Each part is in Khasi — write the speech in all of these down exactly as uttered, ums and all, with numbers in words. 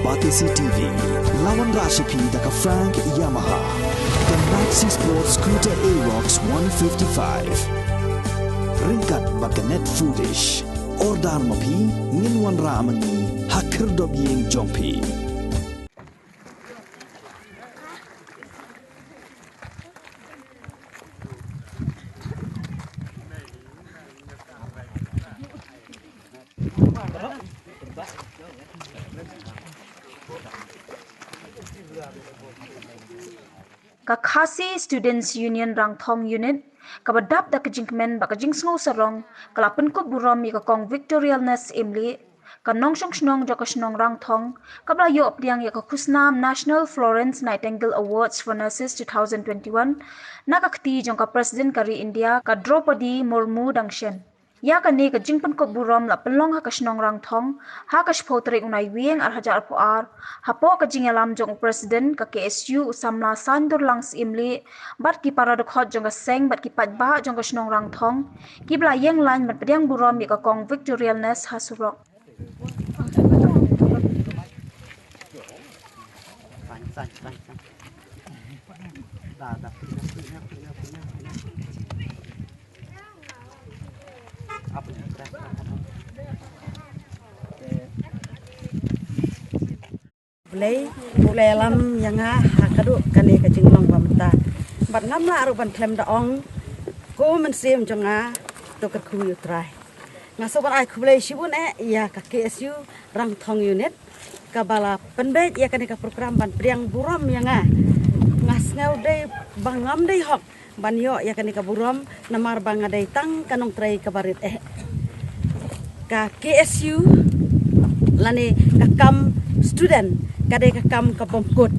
Batesi T V, la wanrah sha phi da ka Frank Yamaha, ka Maxi Sport Scooter Aerox one fifty-five. Ryngkat bad ka Net Foodish. Order ma phi, ngin wanrah ma ngi ha khyrdop ïing jong phi. Ka Khasi Students Union Rangthong Unit, kaba dap da ka jingkmen bad ka jingsngew sarong, ka la pynkup burom ïa ka Kong Victorialness Imli, ka nongshong shnong jong ka shnong Rangthong, kaba la ïoh pdiang ïa ka khusnam National Florence Nightingale Awards for Nurses two thousand twenty-one, na ka kti jong ka President ka ri India, ka Droupadi Murmu Dangsen. Ïa kane ka jingpynkup burom la pynlong ha ka shnong Rangthong, ha ka shiphew tarik u Naiwieng ar hajar arphew ar, hapoh ka jingïalam jong u President ka K S U u samla Saindurlang Syiemlieh, bad ki para dkhot jong ka seng bad ki paidbah jong ka shnong Rangthong, kiba la ïeng lain ban pdiang burom ïa ka Kong Victorialness ha surok. Blei, U Blei ïalam ïa nga ha kaduh kane ka jinglong ba mynta. Bad ngam lah ruh ban khlem da ong, ko mynsiem jong nga, to kyrkhu ïa U Trai. Nga sngewbha ban ai khublei shibun eh ïa ka K S U Rangthong Unit, kaba la pynbeit ïa kane ka program ban pdiang burom ïa nga. Nga sngew dei ba ngam dei hok ban ïoh ïa kane ka burom, namar ba nga dei tang ka nongtrei kaba rit eh. Ka K S U lane ka kam student ka dei ka kam ka bym kut.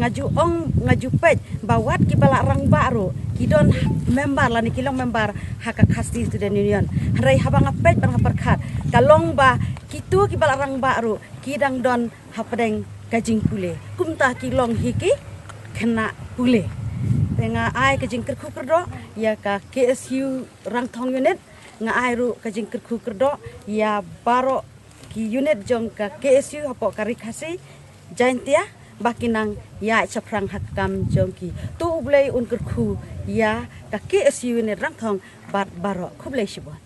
Nga ju ong, nga ju peit ba wat kiba la rangbah ruh ki don member lane ki long member ha ka Khasi Student Union. Hynrei haba nga peit bad nga pyrkhat, ka long ba kito kiba la rangbah ruh ki dang don hapdeng ka jingpule. Kumta ki long hi ki khynnah pule. Te nga ai ka jingkyrkhu kyrdoh ïa ka K S U Rangthong Unit, nga ai ruh ka jingkyrkhu kyrdoh ïa baroh ki unit jong ka K S U hapoh ka Ri Khasi Jaintia, ba kin nang ïaid shaphrang ha ka kam jong ki. To U Blei un kyrkhu ïa ka K S U Unit Rangthong bad baroh. Khublei shibun.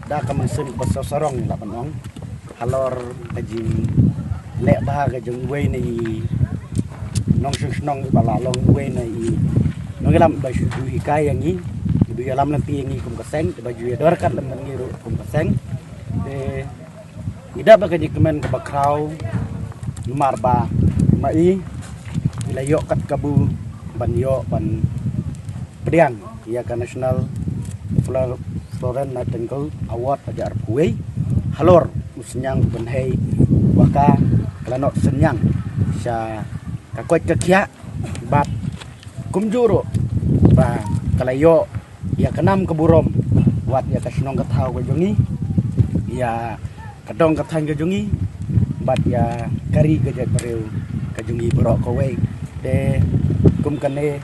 Da ka mynsiem ba sngewsarong lah ban ong halor ka jingleh bha ka jong uwei na i nongshong shnong ba la long uwei na i nongïalam ba shu ju hikai ïa ngi, ju ïalam lynti ïa ngi kum ka seng, ba ju ïador kat lem bad ngi ruh kum ka seng. Te ngi dap da ka jingkmen kaba khraw namar ba ma i la ïoh kat kabu ban ïoh ban pdiang ïa ka National Flor-, Florence Nightingale Award hajar arphew wei halor u synñiang u bynhei, wa ka la noh synñiang sha ka koit ka khiah bad kumjuh ruh ba ka la ïoh ïa ka nam ka burom wat ïa ka shnong ka thaw ka jong ngi, ïa ka dong ka thaiñ ka jong ngi, bad ïa ka ri ka jaitbynriew ka jong ngi baroh kawei. Te kum kane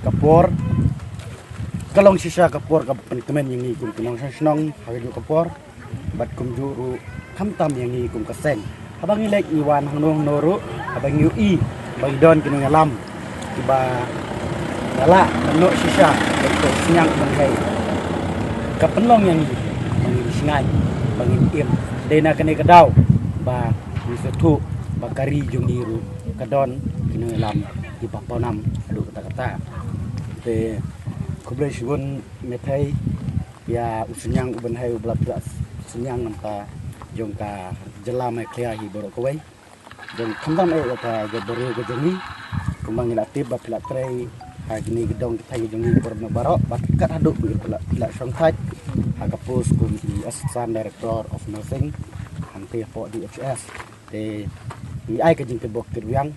ka por ka long shisha ka por kaba pynkmen ïa ngi kum ki nongshong shnong ha kajuh ka por, bad kumjuh ruh khamtam ïa ngi kum ka seng. Haba ngi leit ngi wan hangno hangno ruh, haba ngi ïohi ba ngi don ki nongïalam kiba la lah ban noh shisha, ban ïoh synñiang ban hei, ka pynlong ïa ngi ba ngin shngaiñ, ba ngin im. Dei na kane ka daw ba ngi sngewthuh ba ka ri jong ngi ruh ka don ki nongïalam kiba pawnam haduh katta katta. Te khublei shibun Methei ïa u synñiang u bynhei uba la pynlong synñiang na bynta jong ka jylla Meghalaya hi baroh kawei. Jong khamtam eh ïa ka jaitbynriew ka jong ngi, kumba ngi la tip ba phi la trei ha kine ki dong ki thaiñ ki jong ngi por baroh, bad kat haduh ba phi la, phi la shongthait ha ka post kum i Assistant Director of Nursing hangtei hapoh D H S. Te ngi ai ka jingkyrpad kyrwiang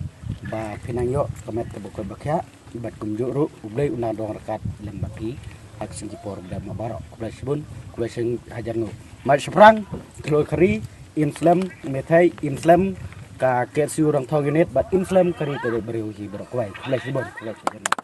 ba phin nang ïoh ka met kaba koit ba khiah. Bad kumjuh ruh U Blei un nang don ryngkat lem bad phi ha ki sngi ki por ba dep ma baroh. Khublei shibun, khublei shibun hajar nguh. Mad shaphrang, khloi khari, im slem, Methei, im slem, ka K S U Rangthong Unit, bad im slem ka ri ka jaitbynriew hi baroh kawei. Khublei shibun, khublei shibun.